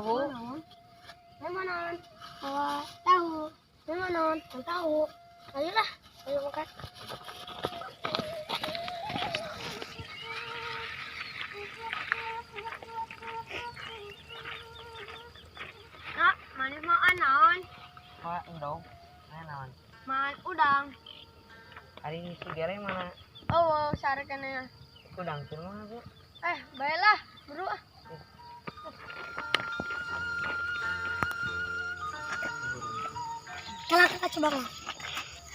Tahu. Mana naon? Bawa tahu. Mana naon? Tahu. Ayolah, ayo makan. Kak, mana mau naon? Pak, endog. Mana naon? Makan udang. Hari si Gere mana? Oh, sare keneh. Udang teh mah, Bu. Baiklah, bro. Kalau kakak coba mah.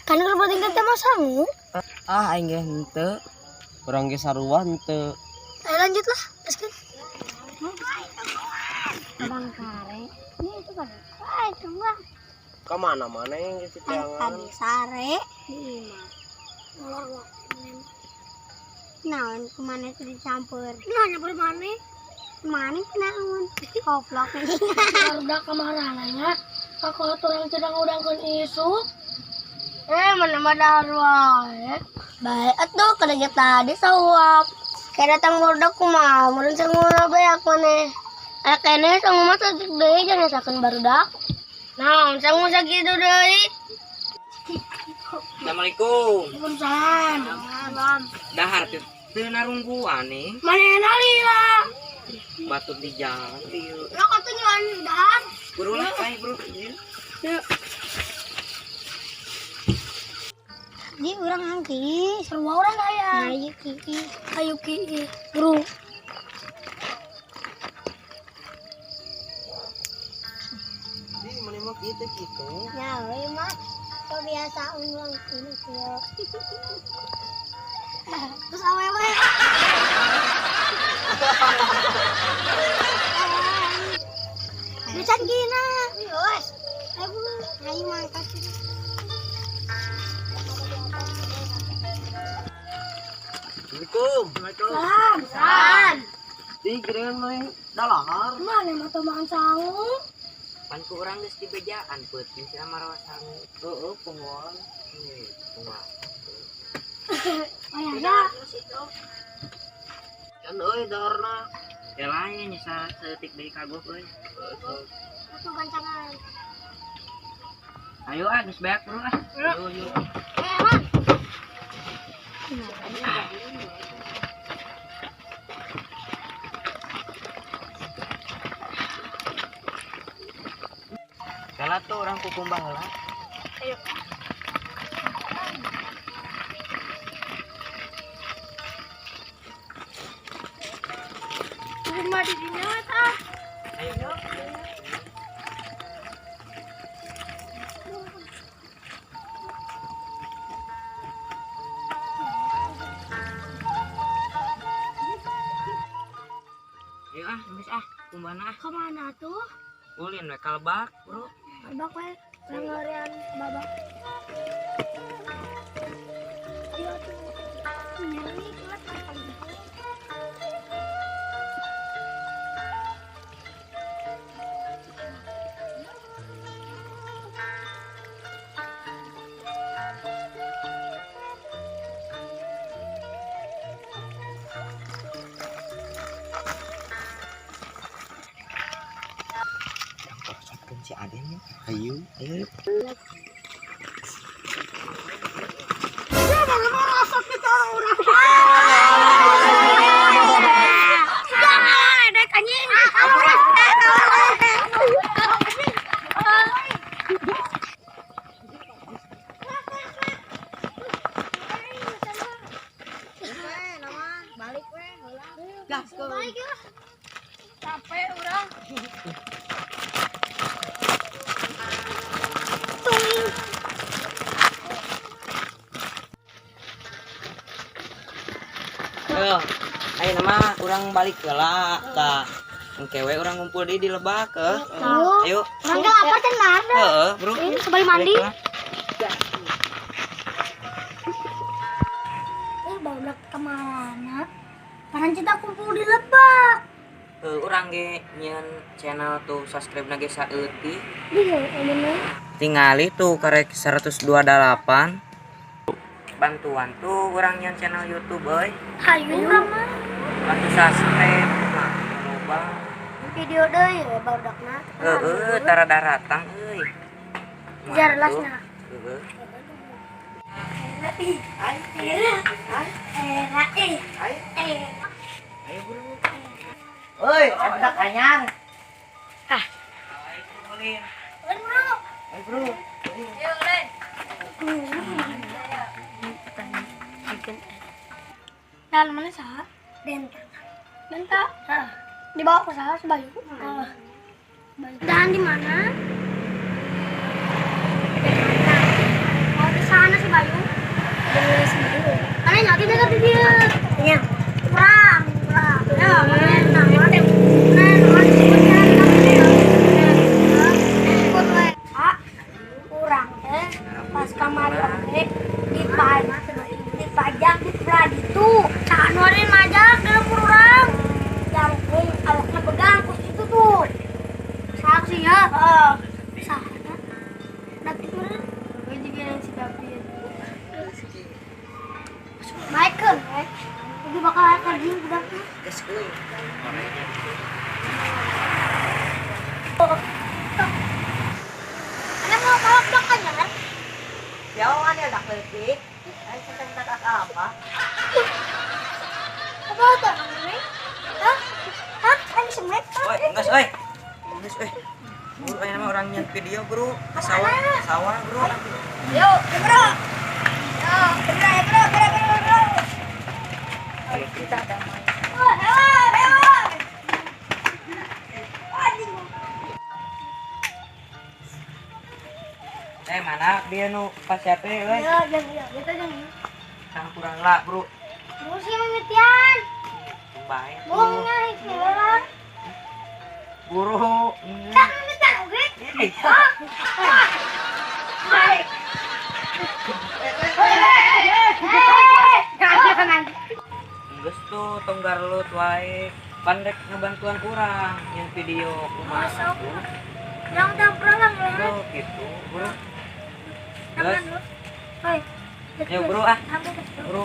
Kan kalau buat tingkat mah sangu. Ah, aing ge henteu. Urang ge sarua henteu. Ayo lanjut lah, gaskeun. Abang kare. Ini itu kan. Ah, itu mah. Ka mana-mana yang geus Tadi sare di imah. Molor waktu. Naon kemana itu dicampur? Nah, nyampur mana? Mana naon? Koplok. Udah kemarananya. Aku turang tidak ngudangkeun isuk. Mana mah wae. Baik atuh kada tadi sawap. Kayak datang barudak kumaha, meureun sanguna beak maneh. Aya keneh sangu mah saeutik deui jangan nyasakeun barudak. Naon sangu sakitu deui? Assalamualaikum. Waalaikumsalam. Dahar teh teu narungguan nih. Manehna lila. Batur di jalan ieu. Lah katuh nyuan dahar. Buru lah, ayo bro. Ieu. Di urang angki, seru urang aya. Ayo ki. Ayo ki, bro. Di mana mah kieu teh kitu. Ya, we mah kebiasaan urang ini kieu. Terus awewe. Bisa gina. Wes. Ayo bro. Ayo mangkat. Assalamualaikum. Salam. Salam. Di gerengan mah dalahar. Mana mah teu makan sangu? Pan ku urang geus dibejaan peuting cenah marawa sangu. Heeh, penguan. Kumaha. Oh ya, ya. Can euy daharna. Ya lain nyesa saeutik deui kagok euy. Itu gancangan. Ayo ah geus beak bro ah. Ayo yuk. Man. Salah tuh orang kukumbah heula. Ayo. Rumah di sini ah. Ayo. Ayo ah, geus ah, kumbahna ah. Kemana tuh? Ulin we ka lebak, bro. Lebak we, ngeurean babak. Ayo tuh. Nyeri kelas kapan gitu. Si Aden ya. Ayo. Ayo. Jangan ledek anjing. Balik we heula. Gas Capek urang. Yo, ayo nama urang balik heula ka engke we urang ngumpul deui di lebak heuh. Ayo. Urang ge lapar teh nada. Heeh, bro. Ini kembali mandi. Balik heula. Barudak kemana? Paran kita kumpul di lebak. Urang ge nyieun channel tuh subscribe na ge saeutik. Iya, bener. Tingali tuh karek 128. Bantuan tuh urang nyieun channel YouTube euy. Hayu urang mah. Bantu subscribe mah loba. Video deui we barudakna. Heeh, tara daratang euy. Jarlasna. Heeh. Ayo bro. Oi, budak anyar. Ah. Ayo Bro. Ayo bro. Ayo, Len. Nah, mana sah? Denta. Denta. Heeh. Dibawa ke saha si Bayu? Heeh. Dan di mana? Oh, di sana si Bayu. Di si Bayu. Mana nyati dekat di dia. Iya. Kurang, kurang. Ya, mana nah, mana nah, mana disebutnya disebut we. Ah, kurang teh pas kamari oge dipajak di itu. Cah nu ada majak di lembur urang. Jangkung awakna begang kus itu tuh. Saksi ya. Heeh. Sahana. Nanti meureun gue juga yang si David. Michael, eh. Jadi bakal kerjin budaknya. Geus euy. Ana mau kawak dok kan ya? Ya, kan ya dak leutik. Ayo kita apa? Apa tuh namanya? Hah? Hah? Ini semet? Oi, geus euy. Geus euy. Bro, aya nama orang nyen video, bro. Ke sawah, sawah, bro. Yo, bro. Yo, bro, bro, bro, bro, bro. Kita damai. Oh, hewa, hewa. Anjing. Eh, mana dia nu pas siapa euy? Ya, jangan ya, kita jangan. Kang kurang lah, bro. Bro sih mimitian. Baik. Bohongnya iki lah. Buru. Tak mimitian oge. Eh, Baik. Geus tuh tong garlut wae. Pan rek ngebantuan urang nyen video kumaha tuh. Yang tampil lah. Bro, gitu, bro. Tangan lu. Hoi. Yo, bro ah. Ambil. Bro.